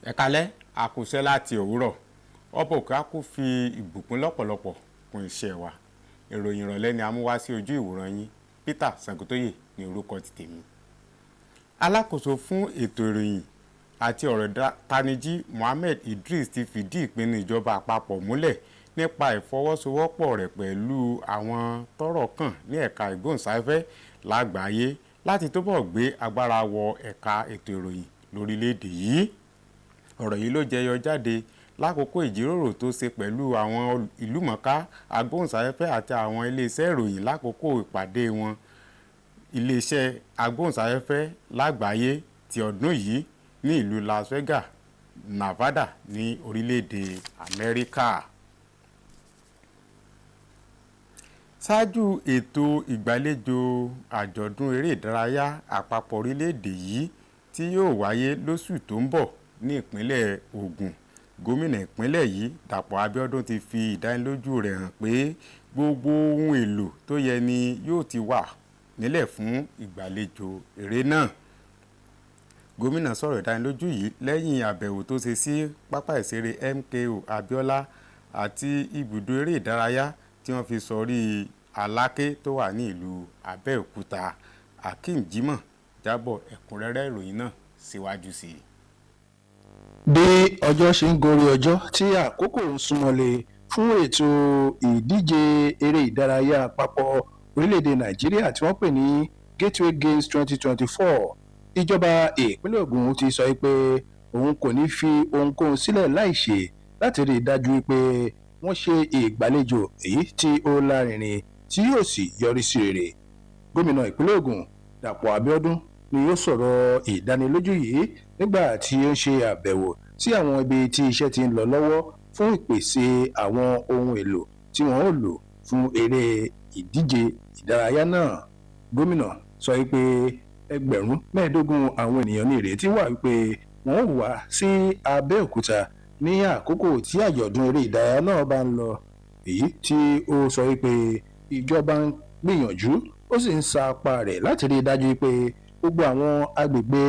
Ẹ kalẹ́, a kú iṣẹ́ láti òwúrọ̀. Ọba òkè á kú fi ìbùkún lọ́pọ̀lọpọ̀ kún iṣẹ́ wa. Ìròyìn ìrọ̀lẹ́ ni a mú wá sí ojú ìwòran yín. Peter Sangotóyè ní orúkọ ti tèmi. Alákòóso fún ètò ìròyìn àti ọ̀rọ̀ ìtanijí Mohammed Idris ti fìdí ìpinnu ìjọba àpapọ̀ múlẹ̀ nípa ìfọwọ́sowọ́pọ̀ rẹ̀ pẹ̀lú àwọn tọ́rọ̀ kàn ní ẹ̀ka ìgbóhùnsáfẹ́fẹ́ lágbàáyé láti túbọ̀ gbé agbára wọ ẹ̀ka ètò ìròyìn lórílẹ̀‐èdè yìí. Ọ̀rọ̀ yìí ló jẹyọ jáde lákòókò ìjíròrò tó ṣe pẹ̀lú àwọn ìlúmọ̀ọ́ká agbóhùnsáfẹ́fẹ́ àti àwọn iléeṣẹ́ ìròyìn lákòókò ìpàdé wọn iléeṣẹ́ agbóhùnsáfẹ́fẹ́ lágbàáyé ti ọdún yìí ní ìlú Las Vegas, Nevada ní orílẹ̀-èdè Amẹ́ríkà. Ṣáájú ètò ìgbàlejò àjọ̀dún eré ìdárayá àpapọ̀ orílẹ̀-èdè yìí tí yóò wáyé lóṣù tó ń bọ̀ ní ìpínlẹ̀ Ògùn, gómìnà ìpínlẹ̀ yìí Dàpọ̀ Abíọ́dún ti fi ìdánilójú rẹ̀ hàn pé gbogbo ohun èlò tó yẹ ni yóò ti wà nílẹ̀ fún ìgbàlejò eré náà. Gómìnà sọ̀rọ̀ ìdánilójú yìí lẹ́yìn àbẹ̀wò tó ṣe sí pápá ìṣeré MKO Abiola àti ibùdó eré ìdárayá tí wọ́n fi sọrí Aláké tó wà ní ìlú Abẹ́òkúta. Akeem Jimoh jábọ̀ ẹ̀kúnrẹ́rẹ́ ìròyìn náà síwájú sí i. Bí ọjọ́ ṣe ń gorí ọjọ́ tí àkókò ń súnmọ́lé fún ètò ìdíje eré ìdárayá àpapọ̀ orílẹ̀-èdè Nàìjíríà tí wọ́n pè ní Gateway Games 2024, ìjọba ìpínlẹ̀ Ògùn ti sọ pé òun kò ní fi ohunkóhun sílẹ̀ láì ṣe láti rí i dájú pé wọ́n ṣe ìgbàlejò èyí tí ó lárinrin tí yóò sì yọrí sí rere. Gómìnà ìpínlẹ̀ Ògùn Dàpọ̀ Abíọ́dún ni ó sọ̀rọ̀ ìdánilójú yìí nígbà tí ó ń ṣe àbẹ̀wò sí àwọn ibi tí iṣẹ́ ti ń lọ lọ́wọ́ fún ìpèsè àwọn ohun èlò tí wọ́n ó lò fún eré ìdíje ìdárayá náà. Gómìnà sọ pé 15,000 àwọn ènìyàn ní ìrètí wà wípé wọ́n ó wá sí Abẹ́òkúta ní àkókò tí àjọ̀dún eré ìdárayá náà bá ń lọ, èyí tí ó sọ wípé ìjọba ń gbìyànjú ó sì ń sa apá rẹ̀ láti rí i dájú pé gbogbo àwọn agbègbè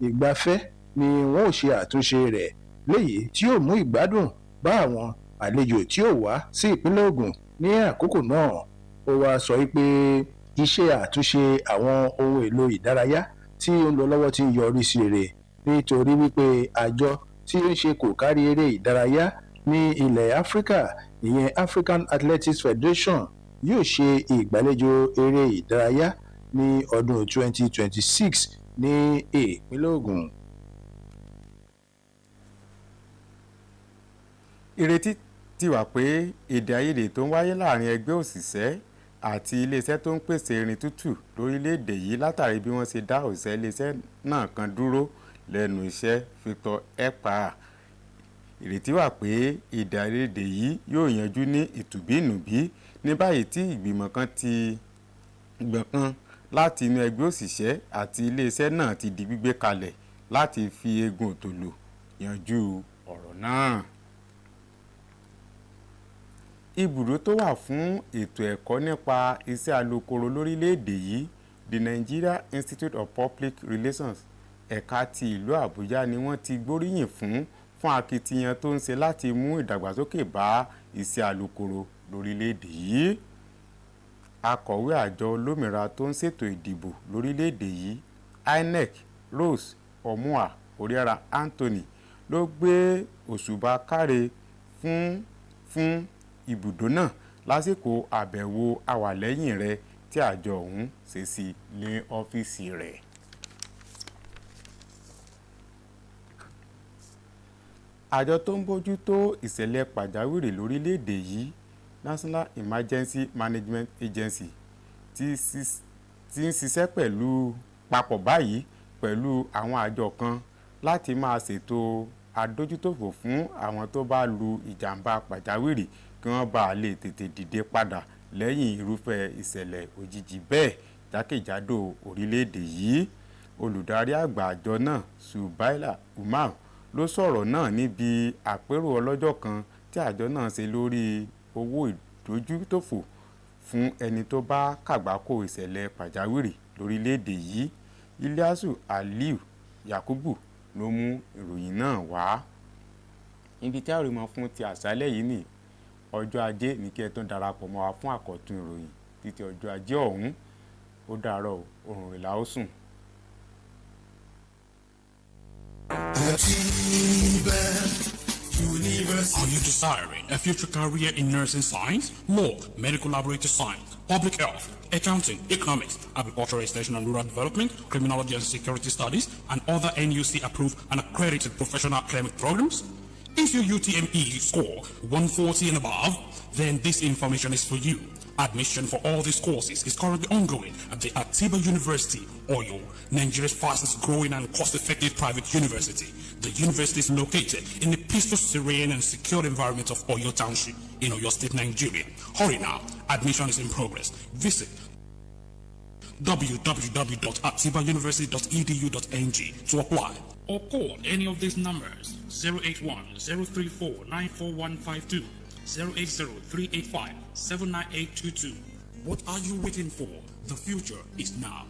ìgbafẹ́ ni wọ́n ó ṣe àtúnṣe rẹ̀ léyìí tí yóò mú ìgbádùn bá àwọn àlejò tí ó wá sí ìpínlẹ̀ Ògùn ní àkókò náà. Ó wáá sọ pé iṣẹ́ àtúnṣe àwọn ohun èlò ìdárayá tí ó ń lọ lọ́wọ́ ti ń yọrí sí rere nítorí wípé àjọ tí ó ń ṣe kò kárí eré ìdárayá ní ilẹ̀ Áfíríkà, ìyẹn African Athletics Federation, yóò ṣe ìgbàlejò eré ìdárayá ní ọdún 2026 ní ìpínlẹ̀ Ògùn. Ìrètí ti wà pé èdè àìyedè tó ń wáyé láàrin ẹgbẹ́ òṣìṣẹ́ àti iléeṣẹ́ tó ń pèsè irin tútù lórílẹ̀‐èdè yìí látàrí bí wọ́n ṣe dá òṣìṣẹ́ iléeṣẹ́ náà kan dúró lẹ́nu iṣẹ́, Victor Ekpa. Ìrètí wà pé èdè àìyedè yìí yóò yanjú ní ìtùbínùbí ní báyìí tí ìgbìmọ̀ kan láti inú ẹgbẹ́ òṣìṣẹ́ àti iléeṣẹ́ náà ti di gbígbé kalẹ̀ láti fi egun òtòlò yanjú ọ̀rọ̀ náà. Ibùdó tó wà fún ètò ẹ̀kọ́ nípa iṣẹ́ alukoro lórílẹ̀‐èdè yìí, The Nigeria Institute of Public Relations, ẹ̀ka ti ìlú Àbújá ni wọ́n ti gbóríyìn fún akitiyan tó ń ṣe láti mú ìdàgbàsókè bá iṣẹ́ alukoro lórílẹ̀‐èdè yìí. Akọ̀wé àjọ olómìnira tó ń ṣètò ìdìbò lórílẹ̀‐èdè yìí, INEC, Rose Omoa Oriara Anthony ló gbé òṣùbà káre fún ibùdó náà lásìkò àbẹ̀wò àwàlẹ́yìn rẹ̀ tí àjọ ọ̀hún ṣe sí ní ọ́fíìsì rẹ̀. Àjọ tó ń bójú tó ìṣẹ̀lẹ̀ pàjáwìrì lórílẹ̀‐èdè yìí, National Emergency Management Agency, ti ń ṣiṣẹ́ papọ̀ báyìí pẹ̀lú àwọn àjọ kan láti máa ṣètò adójútòfò fún àwọn tó bá lu ìjàm̀bá pàjáwìrì kí wọ́n bàa lè tètè dìde padà lẹ́yìn irúfẹ́ ìṣẹ̀lẹ̀ òjijì bẹ́ẹ̀ jákèjádò orílẹ̀-èdè yìí. Olùdarí àgbà àjọ náà, Subaila Umar, ló sọ̀rọ̀ náà níbi àpérò ọlọ́jọ́ kan tí àjọ náà ṣe lórí owó ìdójútòfò fún ẹni tó bá kàgbákò ìṣẹ̀lẹ̀ pàjáwìrì lórílẹ̀-èdè yìí. Ilyasu Aliu Yakubu Ló mú ìròyìn náà wá. Ibi tí a rí mọ́ fún ti àṣálẹ́ yìí ní ọjọ́ ajé ní kí ẹ tún darapọ̀ mọ́ wa fún àkọ́tún ìròyìn títí ọjọ́ ajé ọ̀hún. Ó dàárọ̀, oorun rẹ̀ la ó sùn. Are you desiring a future career in nursing science, law, medical laboratory science, public health, accounting, economics, agricultural extension and rural development, criminology and security studies, and other NUC approved and accredited professional academic programs? If your UTME score 140 and above, then this information is for you. Admission for all these courses is currently ongoing at the Atiba University, Oyo, Nigeria's fastest growing and cost-effective private university. The university is located in the peaceful, serene and secure environment of Oyo Township in Oyo State, Nigeria. Hurry now. Admission is in progress. Visit www.atibauniversity.edu.ng to apply or call any of these numbers: 081 034 94152, 080 385 79822. What are you waiting for? The future is now.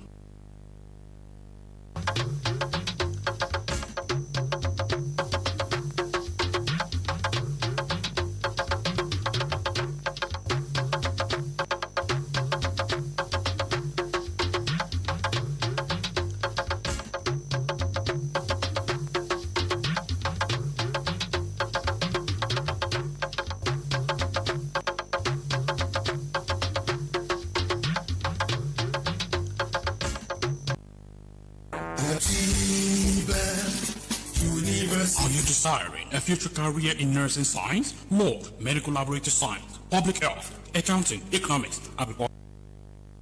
Are you desiring a future career in nursing science, law, medical laboratory science, public health, accounting, economics, agriculture,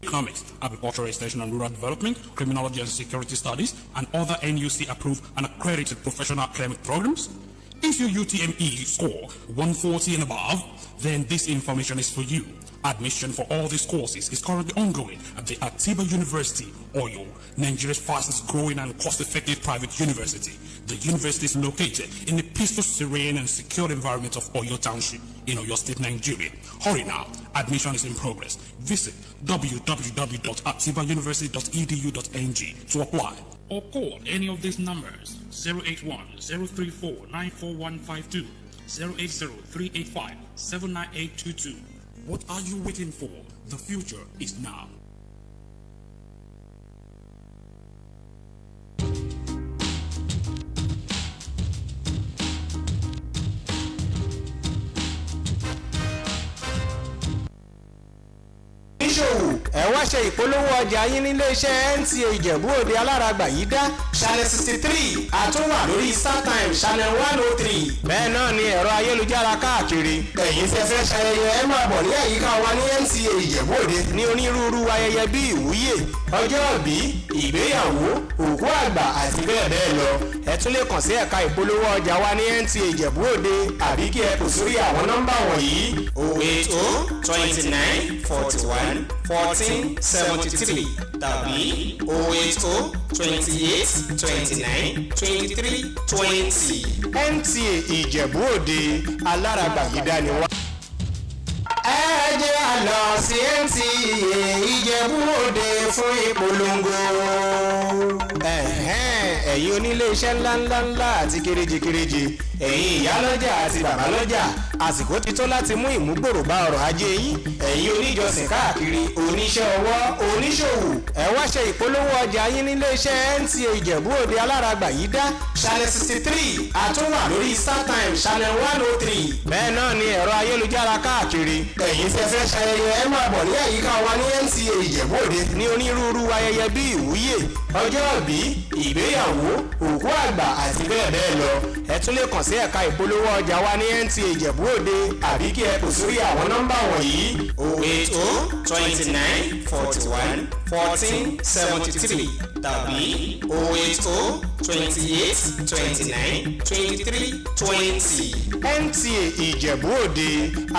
economics, agricultural extension and rural development, criminology and security studies, and other NUC approved and accredited professional academic programs? If your UTME score 140 and above, then this information is for you. Admission for all these courses is currently ongoing at the Atiba University, Oyo, Nigeria's fastest growing and cost-effective private university. The university is located in the peaceful, serene and secure environment of Oyo Township in Oyo State, Nigeria. Hurry now. Admission is in progress. Visit www.atibauniversity.edu.ng to apply or call any of these numbers: 081 034 94152, 080 385 79822. What are you waiting for? The future is now. Oníṣòwò, ẹ wá ṣe ìpolówó ọjà yín nílé iṣẹ́ NTA Ìjẹ̀bú Òde alárágbà yìí dá channel 63, àtúnwà lórí StarTime channel 103. Bẹ́ẹ̀ náà ni ẹ̀rọ ayélujára káàkiri. Ẹ̀yin tẹ́ fẹ́ ṣayẹyẹ, ẹ máa bọ̀ ní àyíká wa ní NTA Ìjẹ̀bú Òde ní onírúurú ayẹyẹ bíi ìwúyè, ọjọ́ ìbí, ìgbéyàwó, òkú àgbà àti bẹ́ẹ̀ bẹ́ẹ̀ lọ. Ẹ tún lè kàn sí ẹ̀ka ìpolówó ọjà wa ní NTA Ìjẹ̀bú Òde àbí kí ẹ pè sórí àwọn nọ́mbà wọ̀nyí: 080 29 41 14 73 tàbí 080 28 29 23 20. NTA Ìjẹ̀bú Òde alárágbà yìí dání wá. Ẹ jẹ́ á lọ sí NTA Ìjẹ̀bú Òde fún ìpolongo. Ẹ̀hẹ́n, ẹ̀yin onílé iṣẹ́ ńláńláńlá àti kéréje-kéréje, ẹ̀yin ìyálọ́jà àti bàbálọ́jà, àsìkò ti tó láti mú ìmúgbòrò bá ọrọ̀ ajé yín. Ẹ̀yin oníjọsìn káàkiri, oníṣẹ́ ọwọ́, oníṣòwò, ẹ wá ṣe ìpolówó ọjà yín nílé iṣẹ́ NTA Ìjẹ̀bú Òde alárágbà yìí dá channel 63, àtúnwà lórí StarTime channel 103. Bẹ́ẹ̀ náà ni ẹ̀rọ ayélujára káàkiri. Ẹ̀yin tẹ́ fẹ́ ṣayẹyẹ, ẹ máa bọ̀ ní àyíká wa ní NTA Ìjẹ̀bú Òde ní onírúurú ayẹyẹ bíi ìwúyè, ọjọ́ ìbí, ìgbéyàwó, òkú àgbà àti bẹ́ẹ̀ bẹ́ẹ̀ lọ. Ẹ tún lè kàn sí ẹ̀ka ìpolówó ọjà wa ní NTA Ìjẹ̀bú Òde àbí kí ẹ pè sórí àwọn nọ́mbà wọ̀nyí: 080 29 41 14 73 tàbí 080 28 29 23 20. NTA Ìjẹ̀bú Òde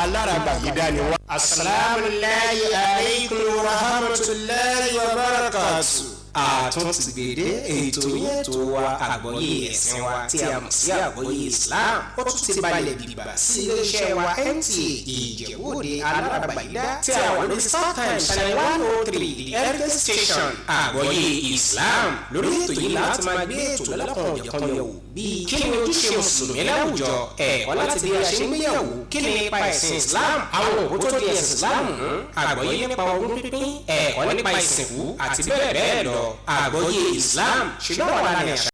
alárágbà yìí dání wá. Asalaamu alaykum wa rahmatulahi wa barakatu. Àtúntìgbèdé ètò yẹn tó wa, Àgbọ́yé Ẹ̀sìn Wa tí a mọ̀ sí Àgbọ́yé Islam, ó tún ti balẹ̀ bìbà sí iléeṣẹ́ wa NTA Ìjẹ̀bú-Òde alárabàyídá tí a wà lórí StarTimes channel 103, the Heritage Station. Àgbọ́yé Islam, lórí ètò yìí láti máa gbé ètò lọ́lọ́kan òjọ̀kan yẹ̀wò, bíi kí ni ojúṣe mùsùlùmí láwùjọ, ẹ̀kọ́ láti bí a ṣe ń gbéyàwó, kí ni ipa ẹ̀sìn Islam, àwọn òkú tó di ẹ̀sìn Islam mú, àgbọ́yé nípa ogún pínpín, ẹ̀kọ́ nípa ìsìnkú àti bẹ́ẹ̀ bẹ́ẹ̀ lọ. Àgbọ́yé Islam ṣe lọ́wọ́ láàrin àṣà.